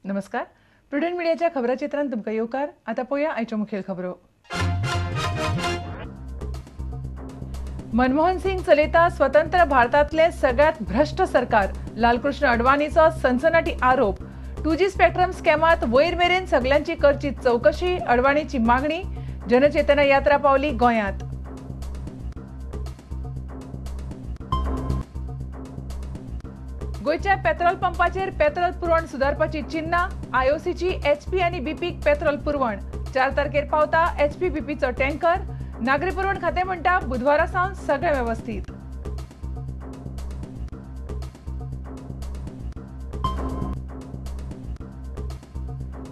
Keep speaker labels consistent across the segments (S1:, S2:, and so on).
S1: नमस्कार, प्रुडंट मीडियाच्या खबराचित्रांत तुमकां येवकार. आतां पळोवया आयच्यो मुखेल खबरो. मनमोहन सिंग चलयता स्वतंत्र भारतांतलें सगळ्यांत भ्रश्ट सरकार, लालकृष्ण अडवाणीचो सनसनाटी आरोप. 2G spectrum स्कॅमांत वयर मेरेन सगल्यांची करची चवकशी, अडवाणीची मागणी. जनचेतना यात्रा पावली गोंयांत. गोंयच्या पेट्रोल पंपाचेर पेट्रोल पुरवण सुदारपाची चिन्हां, आयओसीची एचपी आनी बीपीक पेट्रोल पुरवण. 4 तारखेर पावता एचपी बीपीचो टँकर. नागरी पुरवण खातें म्हणटा बुधवारा सावन सगळें वेवस्थीत.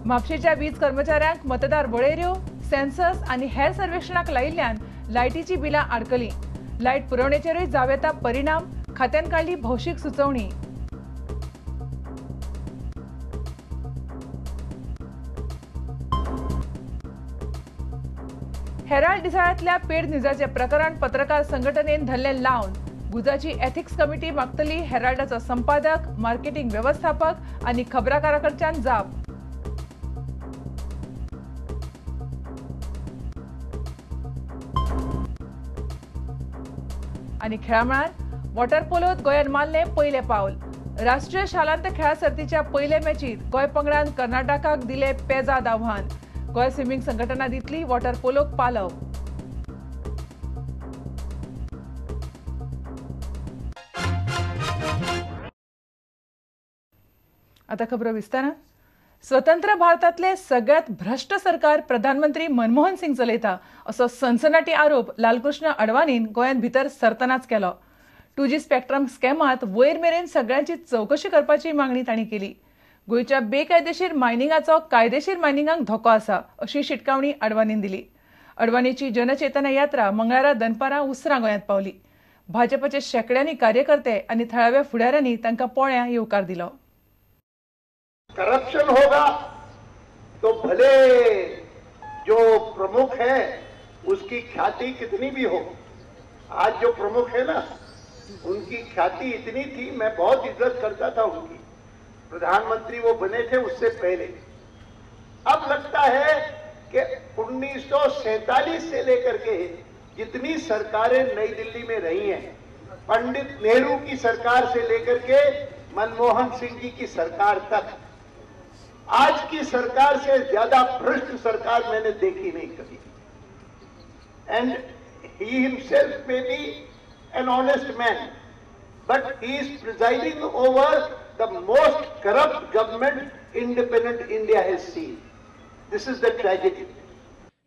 S1: म्हापशेच्या वीज कर्मचाऱ्यांक मतदार वळेऱ्यो, सेन्सस आनी हेर सर्वेक्षणाक लायिल्ल्यान लायटीची बिलां आडकलीं. लायट पुरवणेचेरूय जावं येता परिणाम, खात्यान काडली भौशीक सुचोवणी. हेराल्ड दिसाळ्यांतल्या पेड न्यूजाचें प्रकरण पत्रकार संघटनेन धरलें लावन. गुजाची एथिक्स कमिटी मागतली हेराल्डाचो संपादक, मार्केटिंग वेवस्थापक आनी खबराकारा कडच्यान जाप. आनी खेळा मळार वॉटर पोलोत गोंयान मारलें पयलें पावल. राष्ट्रीय शालांत खेळा सर्तीच्या पयले मॅचीत गोंय पंगडान कर्नाटकाक दिलें पेजाद आव्हान. गोंय स्विमींग संघटना दितली वॉटर पोलोक पालव. आता खबरो विस्तारान. स्वतंत्र भारतांतले सगळ्यांत भ्रश्ट सरकार प्रधानमंत्री मनमोहन सिंग चलयता असो सनसनाटी आरोप लालकृष्ण अडवाणीन गोंयांत भितर सरतनाच केलो. 2G spectrum स्कॅमांत वयर मेरेन सगळ्यांची चवकशी करपाची मागणी तांणी केली. गोंयच्या बेकायदेशीर मायनिंगाचो कायदेशीर मायनिंगाक धोको आसा अशी शिटकावणी अडवाणीन दिली. अडवाणीची जनचेतना यात्रा मंगळारा दनपारां उसरां गोंयांत पावली. भाजपाचे शेंकड्यांनी कार्यकर्ते आनी थळाव्या फुडाऱ्यांनी तांकां पोळ्यां येवकार दिलो.
S2: करप्शन होगा तो भले जो प्रमुख है उसकी ख्याति कितनी भी हो, आज जो प्रमुख है ना उनकी ख्याति इतनी थी, मैं बहुत इज्जत करता था उनकी, प्रधानमंत्री वो बने थे उससे पहले. अब लगता है कि 1947 से लेकर के जितनी सरकारें नई दिल्ली में रही हैं, पंडित नेहरू की सरकार से लेकर के मनमोहन सिंह जी की सरकार तक, आज की सरकार से ज्यादा भ्रष्ट सरकार मैंने देखी नहीं कभी. And he himself may be an honest man, but he is presiding over the most corrupt government independent India has seen. This is the tragedy.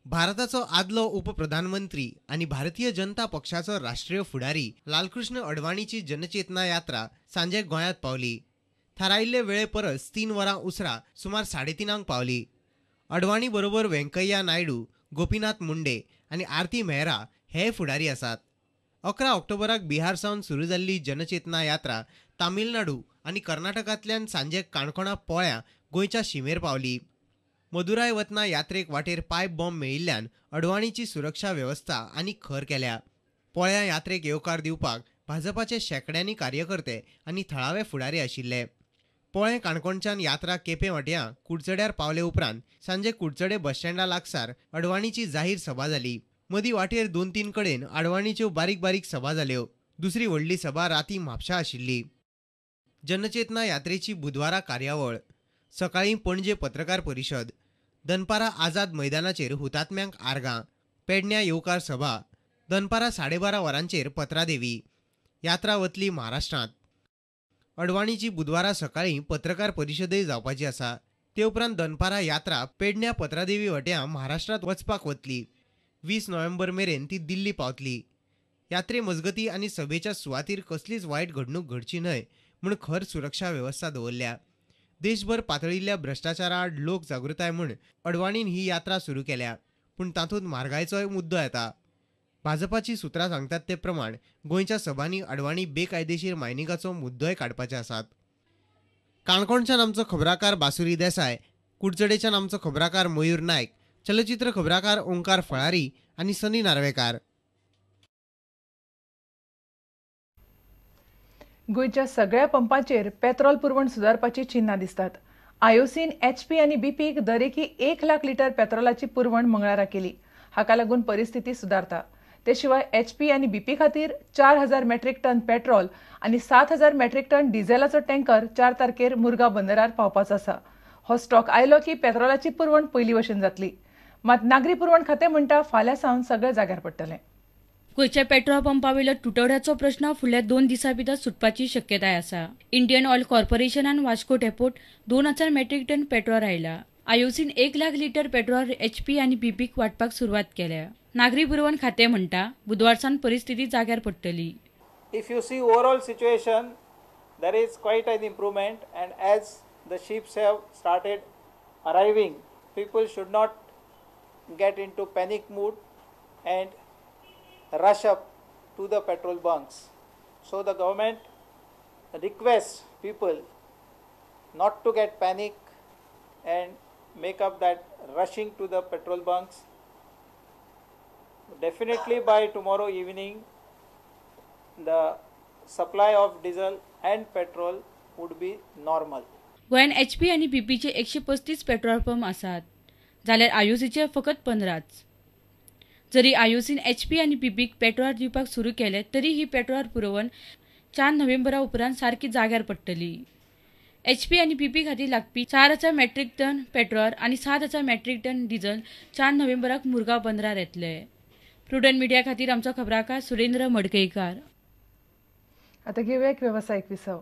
S3: भारताचो आदलो उपप्रधानमंत्री आनी भारतीय जनता पक्षाचो राष्ट्रीय फुडारी लालकृष्ण अडवाणीची जनचेतना यात्रा सांजे गोंयांत पावली. थारायिल्ले वेळे परस 3 वरां उसरां सुमार 3:30 पावली. अडवाणी बरोबर वेंकय्या नायडू, गोपीनाथ मुंडे आनी आरती मेहरा हे फुडारी आसात. 11 ऑक्टोबराक बिहार सावन सुरू जाल्ली जनचेतना यात्रा तामिळनाडू आनी कर्नाटकांतल्यान सांजे काणकोणा पोळ्यां गोंयच्या शिमेर पावली. मदुराय वतना यात्रेक वाटेर पायप बॉम्ब मेळिल्ल्यान अडवाणीची सुरक्षा वेवस्था आनी खर केल्या. पोळ्यां यात्रेक येवकार दिवपाक भाजपाचे शेंकड्यांनी कार्यकर्ते आनी थळावे फुडारी आशिल्ले. पोळें काणकोणच्यान यात्रा केपें वाटयां कुडचड्यार पावले उपरांत सांजे कुडचडे बसस्टँडा लागसार अडवाणीची जाहीर सभा जाली. मदीं वाटेर 2-3 कडेन अडवाणीच्यो बारीक बारीक सभा जाल्यो. दुसरी व्हडली सभा राती म्हापशा आशिल्ली. जनचेतना यात्रेची बुधवारा कार्यावळ. सकाळीं पणजे पत्रकार परिशद, दनपारां आझाद मैदानाचेर हुतात्म्यांक आर्गां, पेडण्या येवकार सभा, दनपारां 12:30 वरांचेर पत्रादेवी. यात्रा वतली महाराष्ट्रांत. अडवाणीची बुधवारा सकाळीं पत्रकार परिशदय जावपाची आसा. ते उपरांत दनपारा यात्रा पेडण्या पत्रादेवी वट्यां महाराष्ट्रांत वचपाक वतली. 20 नोव्हेंबर मेरेन ती दिल्ली पावतली. यात्रे मजगती आनी सभेच्या सुवातीर कसलीच वायट घडणूक घडची न्हय म्हूण खर सुरक्षा वेवस्था दवरल्या. देशभर पातळिल्ल्या भ्रश्टाचारा आड लोक जागृताय म्हूण अडवाणीन ही यात्रा सुरू केल्या. पूण तातूंत म्हारगायेचोय मुद्दो येता. भाजपाची सुत्रां सांगतात ते प्रमाण गोंयच्या सभांनी अडवाणी बेकायदेशीर मायनिंगाचो मुद्दोय काडपाचे आसात. काणकोणच्यान आमचो खबराकार बासुरी देसाय, कुडचडेच्यान आमचो खबराकार मयूर नायक, चलचित्र खबराकार ओंकार फळारी आनी सनी नार्वेकार.
S1: गोंयच्या सगळ्या पंपाचेर पेट्रोल पुरवण सुदारपाची चिन्हां दिसतात. आयओसीन एचपी आनी बीपीक दरेकी 1 लाख लिटर पेट्रोलाची पुरवण मंगळारा केली. हाका लागून परिस्थिती सुदारता. ते शिवाय एचपी आनी बीपी खातीर 4000 मेट्रीक टन पेट्रोल आनी 7000 मेट्रीक टन डिझेलाचो टँकर 4 तारखेर मुरगांव बंदरार पावपाचो आसा. हो स्टॉक आयलो की पेट्रोलाची पुरवण पयली भशेन जातली. मात नागरी पुरवण खातें म्हणटा फाल्यां सावन सगळें जाग्यार पडटलें.
S4: गोंयच्या पेट्रोल पंपावेलो तुटवड्याचो प्रश्न फुडल्या 2 दिसां भितर सुटपाची शक्यताय आसा. इंडियन ऑयल कॉर्पोरेशनान Vasco depot 2000 metric ton petrol आयला. आयओसीन 1 लाख लिटर पेट्रोल एचपी आनी बीपीक वांटपाक सुरवात केल्या. नागरी पुरवण खातें म्हणटा बुधवारसान परिस्थिती जाग्यार पडटली.
S5: If you see overall situation, there is quite an improvement, and as the ships have started arriving, people should not get into panic mood and rush up to the petrol bunks. So the government requests people not to get panic and make up that rushing to the petrol bunks. Definitely by tomorrow evening, the supply of diesel and petrol would be normal.
S4: गोंयांत HP आनी बीपीचे 135 petrol pump आसात, जाल्यार आयओसीचे फकत 15. जरी आयओसीन HP आनी बीपीक petrol दिवपाक सुरू केले तरी ही पेट्रोल पुरवण 4 नोव्हेंबरा उपरांत सारकी जाग्यार पडटली. एचपी आनी बीपी खातीर लागपी 4000 मेट्रीक टन पेट्रोल आनी 7000 मेट्रीक टन डिझल 4 नोव्हेंबराक मुरगांव बंदरार येतले. प्रुडंट मिडिया खातीर आमचो खबराकार सुरेंद्र मडकईकार.
S1: आता घेऊया एक व्यावसायिक विसव.